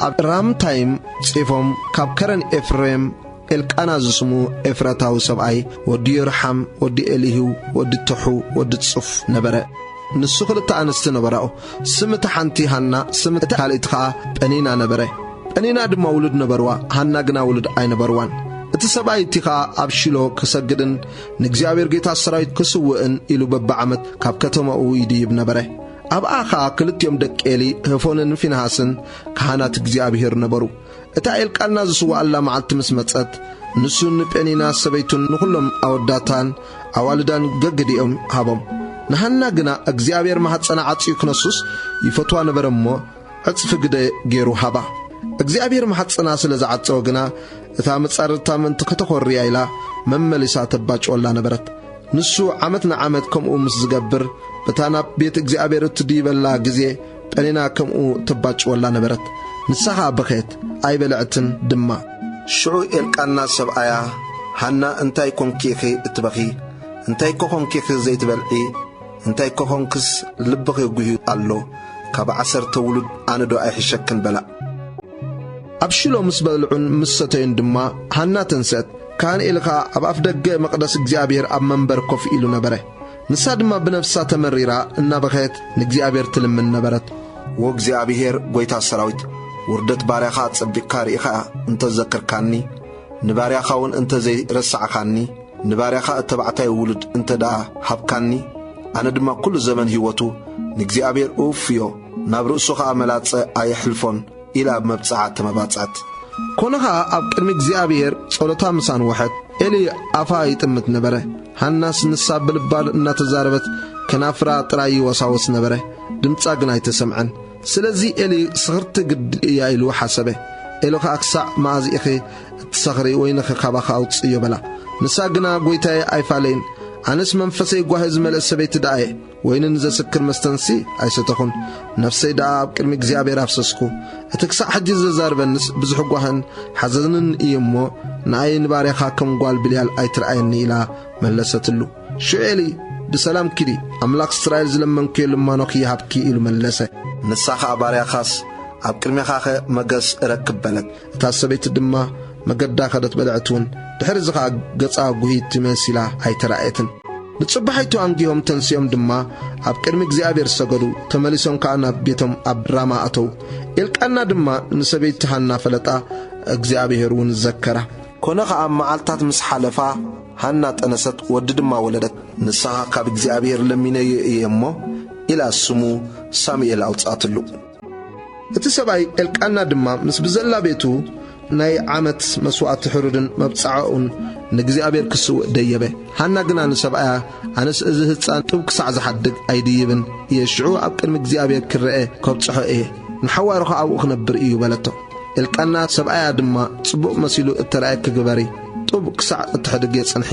ኣብ ራምታይም ጽፎም፣ ካብ ከረን ኤፍሬም ኤልቃና ዝስሙ ኤፍረታዊ ሰብኣይ፣ ወዲ ዮርሓም፣ ወዲ ኤሊሁ፣ ወዲ ተሑ፣ ወዲ ጽፍ ነበረ። ንሱ ክልተ ኣንስቲ ነበራኦ። ስም እታ ሓንቲ ሃና፣ ስም እታ ካልእቲ ኸኣ ጴኒና ነበረ። ጴኒና ድማ ውሉድ ነበርዋ፣ ሃና ግና ውሉድ ኣይነበርዋን። እቲ ሰብኣይ እቲ ኸኣ ኣብ ሺሎ ክሰግድን ንእግዚኣብሔር ጌታ ሰራዊት ክስውእን ኢሉ በብዓመት ካብ ከተማኡ ይድይብ ነበረ። ኣብኣ ኸኣ ክልቲኦም ደቂ ኤሊ፣ ሆፍንን ፊንሃስን ካህናት እግዚኣብሔር ነበሩ። እታ ኤልቃና ዝስዋኣላ መዓልቲ ምስ መጸት፣ ንሱን ንጴኒና ሰበይቱን ንኹሎም ኣወዳታን ኣዋልዳን ገግዲኦም ሃቦም። ንሃና ግና እግዚኣብሔር ማሕጸና ዓጽዩ ክነሱስ ይፈትዋ ነበረ እሞ፣ ዕጽፊ ግደ ገይሩ ሃባ። እግዚኣብሔር ማሕጸና ስለ ዝዓጸወ ግና፣ እታ መጻርርታ ምእንቲ ከተኾርያ ኢላ መመሊሳ ተባጭወላ ነበረት። ንሱ ዓመት ንዓመት ከምኡ ምስ ዝገብር፣ በታ ናብ ቤት እግዚኣብሔር እትድይበላ ግዜ ጴኒና ከምኡ ተባጭወላ ነበረት። ንሳ ኸኣ በኸየት፣ ኣይበለዐትን ድማ። ሽዑ ኤልቃና ሰብኣያ፣ ሃና እንታይ ኮንኪ ኢኺ እትበኺ? እንታይ ኮኾንኪ ኢኺ ዘይትበልዒ? እንታይ ኮኾንክስ ልብኺ ጉህዩ ኣሎ? ካብ ዓሰርተ ውሉድ ኣነ ዶ ኣይሕሸክን በላ። ኣብ ሽሎ ምስ በልዑን ምስ ሰተዩን ድማ ሃና ተንስአት። ካህን ኤሊ ኸኣ ኣብ ኣፍ ደገ መቕደስ እግዚኣብሔር ኣብ መንበር ኮፍ ኢሉ ነበረ። ንሳ ድማ ብነፍሳ ተመሪራ እናበኸየት ንእግዚኣብሔር ትልምን ነበረት። ወእግዚኣብሔር ጐይታ ሰራዊት፣ ውርደት ባርያኻ ኣጸቢቕካ ርኢኻ እንተ ዘከርካኒ፣ ንባርያኻ እውን እንተ ዘይረሳዕካኒ፣ ንባርያኻ እተባዕታይ ውሉድ እንተ ደኣ ሃብካኒ፣ ኣነ ድማ ኩሉ ዘመን ህይወቱ ንእግዚኣብሔር እውፍዮ፣ ናብ ርእሱ ኸኣ መላጸ ኣየሕልፎን፣ ኢላ ብመብጽዓ ተመባጽዐት። ኮነ ኸኣ ኣብ ቅድሚ እግዚኣብሔር ጸሎታ ምስ ኣንወሐት፣ ኤሊ ኣፋ ይጥምት ነበረ። ሃናስ ንሳ ብልባ እናተዛረበት ከናፍራ ጥራይ ይወሳወስ ነበረ፣ ድምጻ ግን ኣይተሰምዐን። ስለዚ ኤሊ ስኽርቲ ግዲ እያ ኢሉ ሓሰበ። ኤሊ ኸኣ ክሳዕ መኣዝ ኢኺ እትሰኽሪ ወይንኺ ካባኺ ኣውጽእዮ በላ። ንሳ ግና ጐይታየ ኣይፋለይን፣ ኣነስ መንፈሰይ ጓሂ ዝመልአ ሰበይቲ ደኣ እየ። ወይንን ዘስክር መስተንሲ ኣይሰተኹን፣ ነፍሰይ ደኣ ኣብ ቅድሚ እግዚኣብሔር ኣፍሰስኩ። እቲ ክሳዕ ሕጂ ዘዛርበንስ ብዙሕ ጓህን ሓዘንን እዩ እሞ፣ ንኣይ ንባርያኻ ከም ጓል ብልያል ኣይትርኣየኒ ኢላ መለሰትሉ። ሽዑ ኤሊ፣ ብሰላም ኪዲ፣ ኣምላኽ እስራኤል ዝለመንክዮ ልማኖኺ ይሃብኪ ኢሉ መለሰ። ንሳ ኸኣ ባርያኻስ ኣብ ቅድሜኻኸ መገስ እረክብ በለት። እታ ሰበይቲ ድማ መገዳ ኸደት በልዐት እውን። ድሕሪ እዚ ኸኣ ገጻ ጉሂት መሲላ ኣይተራእየትን። ንጽባሒቱ ኣንጊሆም ተንሲኦም ድማ ኣብ ቅድሚ እግዚኣብሔር ሰገዱ። ተመሊሶም ከኣ ናብ ቤቶም ኣብ ራማ ኣተዉ። ኤልቃና ድማ ንሰበይቲ ሃና ፈለጣ፣ እግዚኣብሔር እውን ዘከራ። ኮነ ኸኣ መዓልታት ምስ ሓለፋ፣ ሃና ጠነሰት፣ ወዲ ድማ ወለደት። ንስኻ ካብ እግዚኣብሔር ለሚነዮ እየ እሞ፣ ኢላ ስሙ ሳሙኤል ኣውጽኣትሉ። እቲ ሰብኣይ ኤልቃና ድማ ምስ ብዘላ ቤቱ ናይ ዓመት መስዋእቲ ሕሩድን መብጽዓኡን ንእግዚኣብሔር ክስውእ ደየበ። ሃና ግና ንሰብኣያ፣ ኣነስ እዚ ህጻን ጡብ ክሳዕ ዝሓድግ ኣይድይብን እየ፣ ሽዑ ኣብ ቅድሚ እግዚኣብሔር ክረአ ከብጽሖ እየ፣ ንሓዋሩ ኸኣ ኣብኡ ክነብር እዩ በለቶ። ኤልቃና ሰብኣያ ድማ፣ ጽቡቕ መሲሉ እተራእየኪ ግበሪ፣ ጡብ ክሳዕ እተሕድግዮ ጽንሒ፣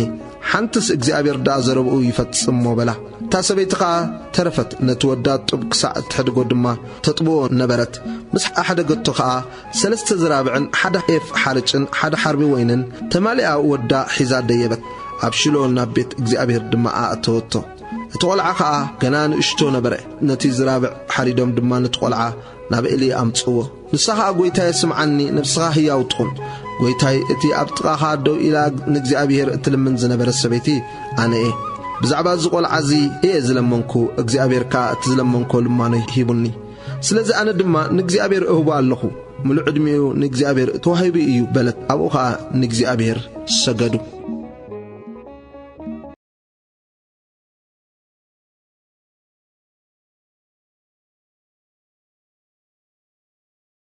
ሓንትስ እግዚኣብሔር ደኣ ዘረብኡ ይፈጽም እሞ በላ። እታ ሰበይቲ ኸኣ ተረፈት፣ ነቲ ወዳ ጡብ ክሳዕ እተሕድጎ ድማ ተጥብዎ ነበረት። ምስ ኣሕደገቶ ኸኣ ሰለስተ ዝራብዕን ሓደ ኤፍ ሓርጭን ሓደ ሓርቢ ወይንን ተማሊኣ ወዳ ሒዛ ደየበት። ኣብ ሽሎ ናብ ቤት እግዚኣብሔር ድማ ኣእተወቶ። እቲ ቖልዓ ኸኣ ገና ንእሽቶ ነበረ። ነቲ ዝራብዕ ሓሪዶም ድማ ነቲ ቖልዓ ናብ ኤሊ ኣምጽዎ። ንሳ ኸኣ፣ "ጐይታየ ስምዓኒ፣ ነብስኻ ህያው ትኹን። ጐይታይ፣ እቲ ኣብ ጥቓኻ ደው ኢላ ንእግዚኣብሔር እትልምን ዝነበረት ሰበይቲ ኣነ እየ። ብዛዕባ እዚ ቈልዓ እዚ እየ ዝለመንኩ፣ እግዚኣብሔር ከኣ እቲ ዝለመንኮ ልማኖይ ሂቡኒ። ስለዚ ኣነ ድማ ንእግዚኣብሔር እህቦ ኣለኹ። ምሉእ ዕድሚኡ ንእግዚኣብሔር ተዋሂቡ እዩ" በለት። ኣብኡ ኸኣ ንእግዚኣብሔር ሰገዱ።